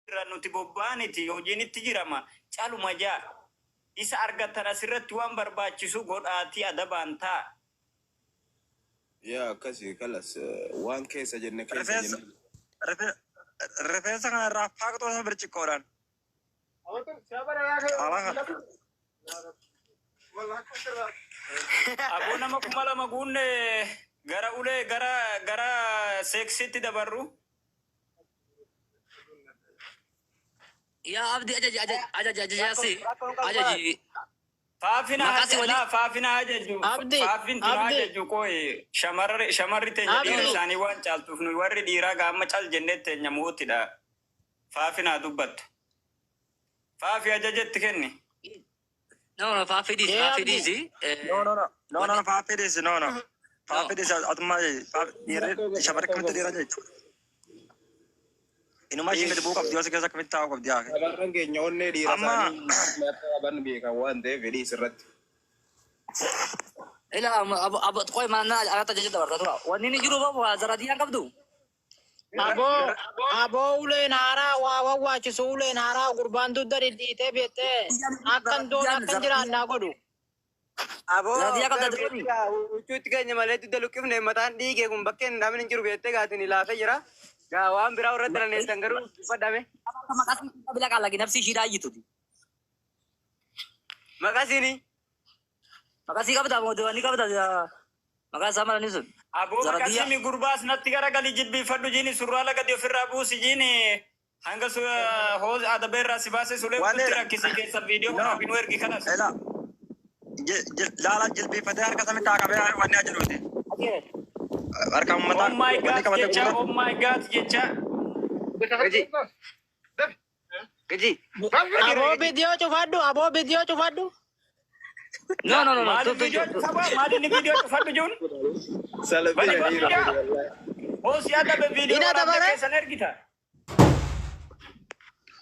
Irra nuti bobbaaniti hojiin itti jirama caluma jaa isa argattan asirratti waan barbaachisu godhaatii adabaan taa. Yaa akkasi kalas waan keessa jenne keessa Rifeensa jenne. rifeensa kana irraa faaqxoo isa birciqqoodhaan. Qaama kana. Aboo nama 2000 guunne gara ulee gara gara seeksitti dabarru. Yaa Abdi ajaji ajaji ajaji ajaji Rakkoon qabu ajaji Faafina maqaa si haja wali laa faafina ajaju Abdi, faafinti nu Abdi, ajaju qoy shamarri shamarri teenya dhiira Abdi. isaanii waan caaltuuf nu warri dhiiraa gaama cal jennee teenya mootidha. Faafina dubbattu. Faafi ajajetti kenni. No, no, faafi dhiisi Ee faafi Abdi. dhiisi. No, no, no. No, no, Wanni no. Faaffii dhiisi. No, no. No. Faaffii dhiisi. Atummaa dhiirri shamarri akkamitti dhiira jechuudha. Inuma ishiin gadi bu'uu qabdi. Yoo si keessa akkamitti taa'uu qabdi yaa. Shamarran keenya onnee dhiira Amma isaanii akka qaban beekan waan ta'eef fedhii isirratti. Ila abu abu qoy mana alata ajaja dabarta tura. Wanni ni jiru babu zaradiyaan qabdu. Aboo, aboo uleen haaraa waa wawwaachisu uleen haaraa gurbaan dugda dhidhiitee beektee akkan doon akkan jiraannaa godhu. Aboo Zaradiyaa qabda gar dirooni. beektaa huccuutti keenya malee dugda luqqifne mataan dhiige kun bakkeen hin dhaabin hin jiru beektee gaatiin laafee jira. Gaa waan biraa irratti dalaneessan garuu uffadhame. Maqasii bila qalagi nafsi ishii daayituti. Maqasiini. Maqasii qabda moo diwani qabda maqaa isaa mala ni sun. Aboo Zaradiyaa. maqasii gurbaas natti garagali jilbiifadhu jiini surraala gadi ofirraa buusi jiini hanga hoos adaba irraa si baase sulee Wanni hudutti rakkisi keessa viidiyoo no. waraabinu ergi kanas. Ela laala jilbiifatee harka samitti haa qabee wanni haa jedhuuti. Harka Oh mataa my wanni god qabatee jecha guutuu. oh my god jecha. Gaji. Gaji. Aboo viidiyoo cufadhu, aboo viidiyoo cufadhu. No, no, no, no. Maali Tu tu viidiyoo tu. cufaba maali inni viidiyoo cufadhu jiun? Bani Salphina boo dhiira viidiyoo. wallahi. Hoos yaadabe viidiyoo Ina waraabde dabare. keessan ergita.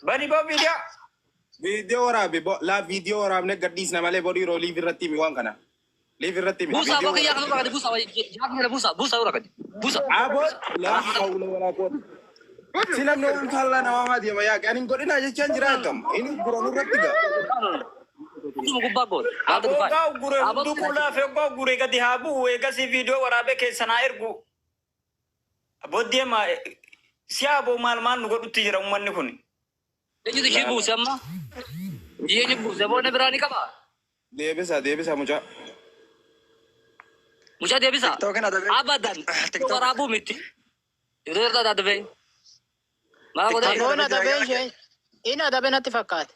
Bani boo viidiyoo. Viidiyoo waraabe laa viidiyoo waraabne gadhiisna malee bodii yeroo liif irratti himi waan kana. Liif irratti himi Buusa viidiyoo aboo kiyyaa waraabne. kanarra gadi buusa. Jaaka kana buusa buusa irra gadi buusa. Aboo laa hawla walaa quwwata. Si namni waan faallaa namaa maati yama yaa ani hin godhinaa jechaan jira akkam. Inni gura nurratti gaa. Hunduma gubbaa goon. Maaltu Aboo dhufaa? gaa uggure Aboo hunduu qullaa fi oggaa uggure gadi haa bu'u eegasii viidiyoo waraabee keessan haa ergu. Aboo deema si aboo maal maal nu godhutti jira uummanni kun. Eenyutu ishee buuse amma? Eenyu buuse? Aboo inni biraa ni qaba. Deebisa deebisa mucaa. Mucaa deebisa. Tiktookin adabee. Abadan. Tiktok. Waraabuu miti. Yeroo irraa adabee. Maal godhee? Tiktokin Aboon adabee adabee jira yaa. ishee. Inni adabee natti fakkaate.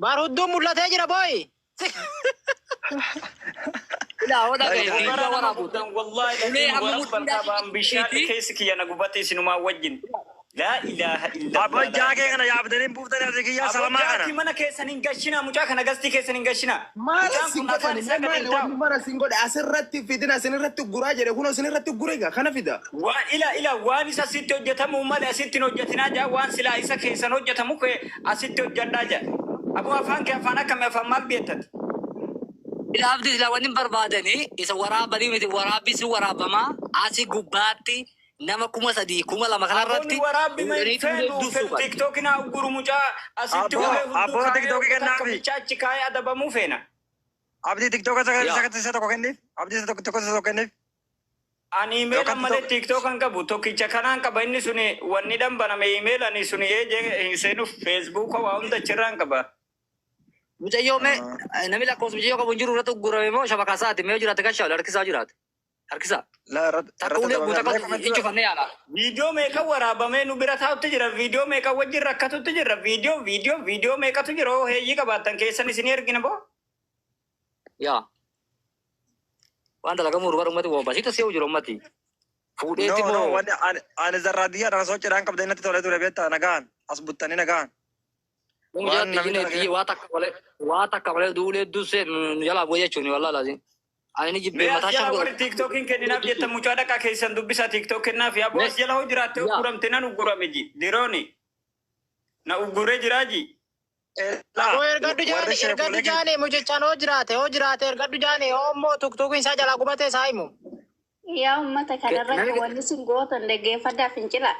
Baar hudduu mul'atee jira booyi. Ilaa hoo Laa dhagaye ilaaha viidiyoo illallah. Bara nama waraabu. gubdan wallahi Ulee laziim amma warabba mudhiidhaa alkaabaan bishaan ishiiti. keessi kiyya na gubate isinumaa wajjin. Laa ilaaha Aboo illallah laa jaakee kana ilaaha. yaabdanii buuftanii asii kiyyaa Aboo salamaa kana. jaakii mana keessan hin gashinaa mucaa kana gastii keessan hin gashinaa. Maal Mucaan asin kun afaan godhani isaa mee gadi maali hin taa'u. wanni mara sin godhe asirratti fidina asinirratti guraa jedhe kunoo asinirratti gure egaa kana fida. Waan ila ila waan isa asitti hojjetamu malee asitti hin hojjetinaa jaa waan silaa isa keessan hojjetamu kee asitti hojjedhaa jaa. Aboo afaan kee afaan akkamii afaan maal beektati? Ilaa abdii silaa wanni hin barbaadanii isa waraabanii miti waraabbii si waraabamaa asii gubbaatti nama 3000 2000 Aboonni kanarratti waraabbi ma hin fuudhaniitu ulee feenu dursuu fedhu qabu. tiktookin haa ugguru mucaa asitti Aboo ulee hunduu aboo kaayee tiktookii takka kennaafi. bichaa achi kaayee adabamuu feena. Abdii tiktoka Yaa. isa tokko kenniif. Abdii isa tokko tokko isa tokko kenniif. Ani imeela Yookaan malee tiktok. tiktook kan qabu tokkicha kanaan qaba inni suni wanni dhanbaname imeela ani suni eejee hin seenuuf feesbuuka waa hunda achirraan qaba. Mucayyoo mee namni lakkoofsa mucayyoo qabu hin jiru irratti uggurame moo shabakaa isaati mee jiraate gashaa harkisaa jiraate harkisaa. La irratti Takka irratti ulee guutaa dabamee mee qabdu komentii hin cufannee yaala. Viidiyoo meeqa waraabamee nu bira taa'utti jira viidiyoo meeqa wajjin rakkatutti jira viidiyoo viidiyoo viidiyoo meeqatu jira hoo heeyyii qabaattan keessan isinii ergina boo. Yaa waan dalagamu bara ummati waan basiita se'u jiru ummati. Fuudheetti No, no, moo wanni ani ani zarraadiyyaa dha osoo cidhaan qabda innatti tolee ture beektaa nagaan as buttanii nagaan. Mucaa Waan namni iyyine dalagee. itti waa takka malee duulee dursee nu jalaa bu'ee jechuun wallaahi laazim. Ani ni jibbee Mee as mataa shan jala godha. warri tiiktookiin kenninaaf jettan mucaa dhaqaa keessan dubbisaa tiiktook kennaaf yaa Mee as jala hoo jiraatte yaa ugguramte nan uggurame ji dirooni na ugguree jiraa ji. Elaa Aboo ergadhu warri jaani, ergadhu sheekolee jaani mucichaan hoo jiraate, hoo jiraate ergadhu jaani, hoo immoo tuktukiin isaa jalaa gubatee isaa himu. Yaa uummata kanarra namni wanni isin gootan dhaggeeffadhaa fincila.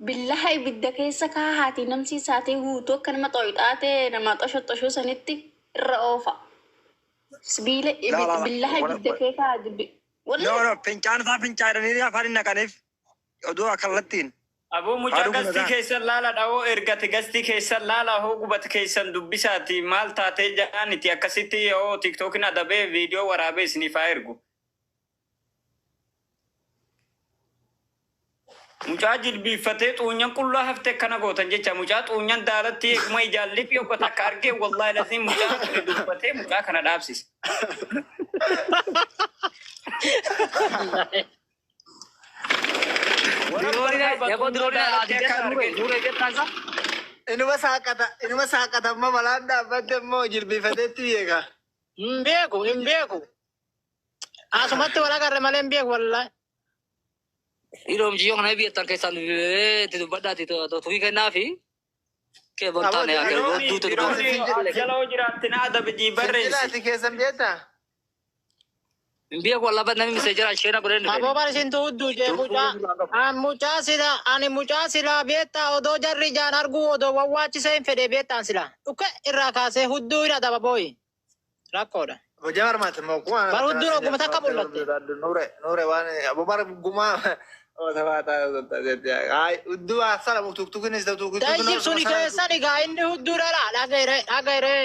Billaha ibidda keessa kaahaatii namsiisaatii guutuu akka nama xooyixaatee nama xosho sanitti irra oofa. Sibiila La la la. billaha ibidda kee kaa No wallahi no, fincaan isaa fincaadhanii afaan hin naqaniif oduu kallattiin. Aboo mucaa Haaduu gastii guddaa. keessan laala dhawoo ergate gastii keessan laala hoo gubate keessan dubbisaati maal taatee ja'aniti akkasitti yoo tiktookin adabee viidiyoo waraabee isiniif haa ergu. Mucaa jilbiiffatee xuunyan qullaa haftee akkana gootan jecha mucaa xuunyan daalatti eeguma ijaan liphii okkota akka argee wallaahi laziin mucaa kun dubbatee mucaa kana dhaabsise. Dirooni nure jettaa isa. Inuma saaqata, inuma saaqata amma malaan dhaabbatte immoo jilbiifateetti beeka. Hin beeku, hin beeku. Asumatti wal agarre malee hin beeku wallahi. Dhiiroo mijiyyoo kana biyyattan keessaan itti dubbadhaati tuqii kennaafi. Kee bontaane yaa Dirooni duutu dirooni jala hoo jiraattina adabe jii barreessi. Fincilaati keessan beektaa? Hin beeku wallaahi namni miseejera isheena godhee hin Aboo dhufe. bar isin hudduu jee mucaa. An mucaa sila ani mucaa sila beektaa odoo jarri ijaan arguu odoo wawwaachisee hin fedhe beektaan sila. Dhukke irraa kaasee hudduu hin adaba booyi. Rakkoodha. Hojii marmaati moo kuma. Bar hudduun ogguma takka mul'atte. Nure nure waan aboo bar gumaa. Ay hudduu asala tuktukinis tuktukinis. Tayyib suni keessan egaa inni hudduudha laa dhagayre dhagayre.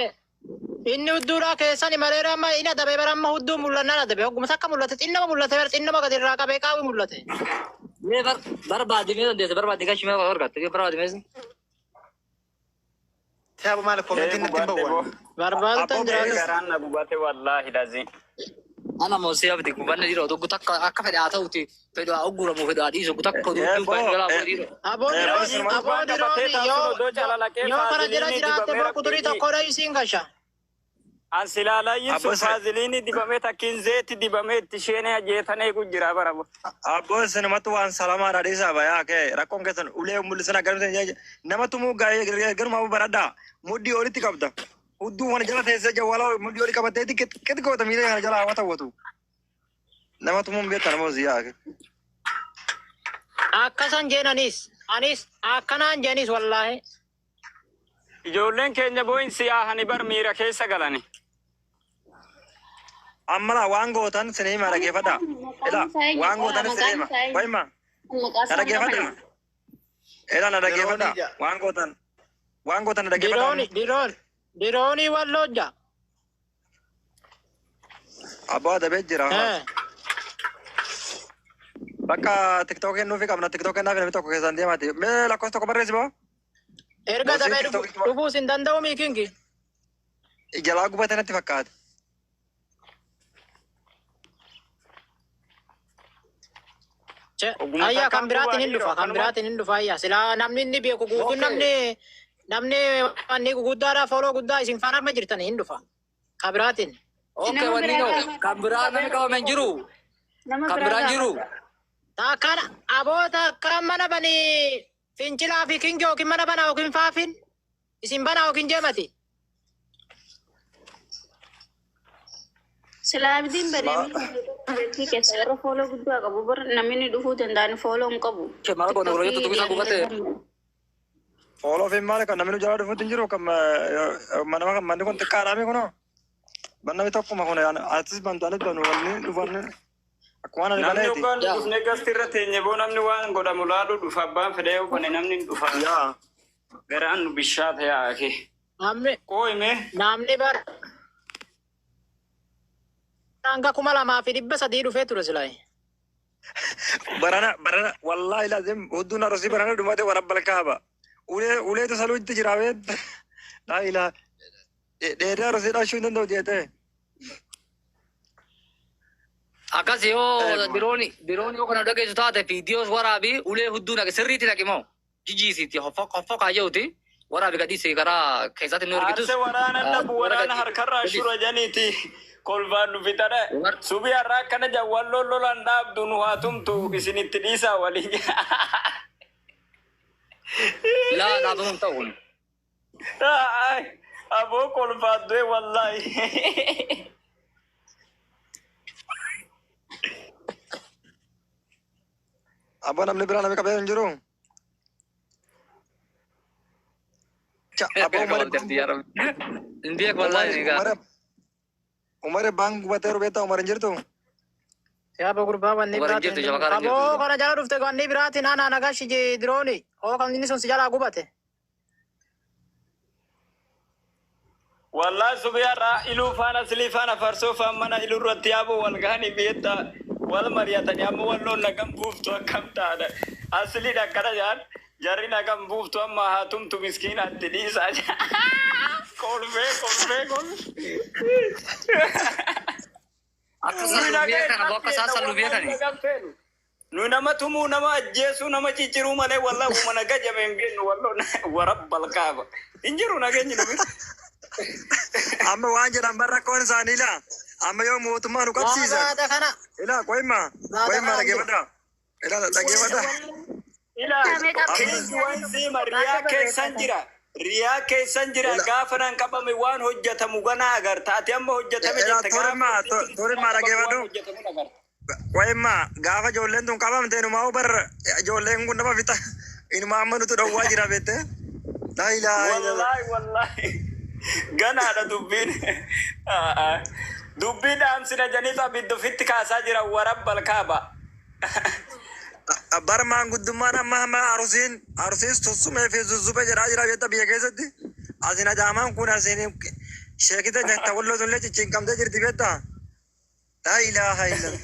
Inni hudduudha keessan malee amma inni adabe bara amma hudduu mul'annaan adabe ogguma takka mul'ate xinnama mul'ate bara xinnama gadi irraa qabee qaawwi mul'ate. Mee barbaadi mee dandeesse barbaadi kan shimee argatte barbaadi mee. Siyaaba maal koomentiin natti hin bawwan. Barbaadu tan Aboo jiraatu. Garaan na gubate wallaahi laziin. Ana moo si abdi gubanne dhiiroo tokko takka akka fedhe haa ta'uti fedhe haa ugguramu fedhe haa dhiisu takka dubbii baay'ee jalaa bu'ee dhiiroo. Aboo dirooni aboo dirooni yoo yoo kana jala jiraatte boo kuturii tokkodha isiin gasha. An silaalaa Abbo sun faaziliini dibamee takkiin zeetti dibamee itti isheen ajjeetan eegu jira bara. Abboo sinumatti waan salamaadha dhiisaa bayaa kee rakkoon keessan ulee mul'isana galmsa nama tumuu garumaa baradhaa muddii olitti qabda. Hudduu waan jala teessee jawwaalaa muddii oli qabatteeti qixi goota miila kana jala hawwata hawwatu. Nama tumuun beektan nama hojii yaa. Akkasan jeen anis anis akkanaan jeenis wallaahi. Ijoolleen keenya boo'insi yaahani bar miira keessa galani. Amma laa waan gootan sinii hima dhaggeeffadhaa. Ilaa waan gootan sinii hima. Wayima na dhaggeeffadhaa. Ilaa na dhaggeeffadhaa. Waan gootan waan gootan na dhaggeeffadhaa. Dirooni dirooni diroonii wallojja. Abbaa adabee jira. Bakka tiktookii nuufi qabna tiktookii naaf namni tokko keessaan deemaati. Mee lakkoofsa tokko barreessi boo. Erga dabee dhufuus hin danda'u miikingi. Jalaa gubate natti fakkaata. Ayyaa kan biraatiin hin dhufa kan biraatiin hin dhufa ayyaa silaa namni inni beeku guutuun namni namni wanni guguddaadhaa fooloo guddaa isin faana arma jirtan hin dhufa. Kan biraatiin. Okay wanni noo kan biraa namni qabame hin jiru. Nama Kan biraan jiru. Takkaan aboota akkaan mana banii fincilaa fi kingi yookiin mana banaa yookiin faafin isin banaa yookiin jeemati. Silaa abdiin badee keessa yeroo fooloo guddaa qabu bar namni dhufuu danda'an fooloo hin qabu. Maal goona yeroo jettu tuqii isaa gubate. Fooloo fi maali kan namni nu jalaa dhufuutti hin jiru kan mana manni kun xiqqaadhaami kunoo. Namni tokkuma kun atis bantu anis banu wanni dhufanni akkuma ani Namni baneeti. hoggaan dhufne gasti irra teenye boo namni waan godhamu laalu dhufa abbaan fedhee hogane namni hin dhufa. Yaa. Garaan nu bishaata yaake. Namni Qooyime namni bar hanga 2300 dhufee ture silaa. Barana barana wallahi lazim hudduun arosii barana dhumate warabbal kaaba. Ulee uleetu saluutti jira beet. Laa ilaa dheeraa arosii dhashuu hin danda'u jeetee. Akkas yoo dirooni dirooni yoo kana dhageessu taate viidiyoos waraabi ulee hudduu naqe sirriitti naqi moo jijjiisiiti hoffokaa jehuti waraabi gadhiisi karaa keessatti nu ergitus. Aarse waraana dhabu waraana harkarraa shura janiiti. Kolfaan nu fixadha. Subii har'aa akkana jawwalloon lolaan dhaabdu nu haa tumtu isinitti dhiisaa waliin. Laa dhaabamuun ta'u kun. Aboo kolfaan du'e wallaahi. Abbaa namni biraa namni qabee hin jiru. Aboo Umar Hin beeku wallaahi ni gaa. Umar baan gubateeru beektaa Umar hin jirtu? Yaa bo gurbaa wanni Warra hin biraatiin. jirtu, shabakaara hin jirtu. Aboo kana jala dhufte wanni biraatiin ana nagashi je dirooni. Oo kan inni sun si jalaa gubate. Wallahi subiyaarraa iluu faana silii faana farsoo faan mana iluu irratti yaaboo wal gahanii biyyetta wal mari'atanii amma walloon nagam buuftu akkam taana asliin akkana jaan jarri nagam buuftu amma haa tumtu miskiinaatti dhiisaa kolfee kolfee kolfee. Akka isaan nu beekan aboo akka isaan san nu beekani. Nu nama tumuu nama ajjeesuu nama cicciruu malee wallah uuma naga jabeen beeknu walloon warabbal kaaba. Hin jiru nageenyi nu bira. Amma waan jedhan barra rakkoon isaanii ilaa. Amma yoo mootummaa nu qabsiisan. Baada kana. Ilaa qo'imma qo'imma dhageeffadha. Ilaa dhageeffadha. Ilaa keessuwan siima riyaa keessan jira. Riyaa keessan jira gaafa nan qabame waan hojjetamu ganaa agarta. Ati amma hojjetame Ilaa jetta torimmaa torimmaa dhageeffadhu. hojjetamu agarta. Qo'imma gaafa ijoolleen tun qabamte inumaa bar ijoolleen kun nama fixa. Inumaa amma nutu dhowwaa jira beektee. Laa ilaaha illallah. Wallaahi wallaahi. Ganaadha dubbiin. Dubbii dhaamsina janiif abidda ofitti kaasaa jira warabbal kaaba. Bar maanguddummaan amma amma arusiin arusiin sussumee fi zuzzube jedhaa jira beektaa biyya keessatti. Asin adaamaan kun asin sheekita tawalloo sunillee cicciinqamtee jirti beektaa. Laa ilaaha illallah.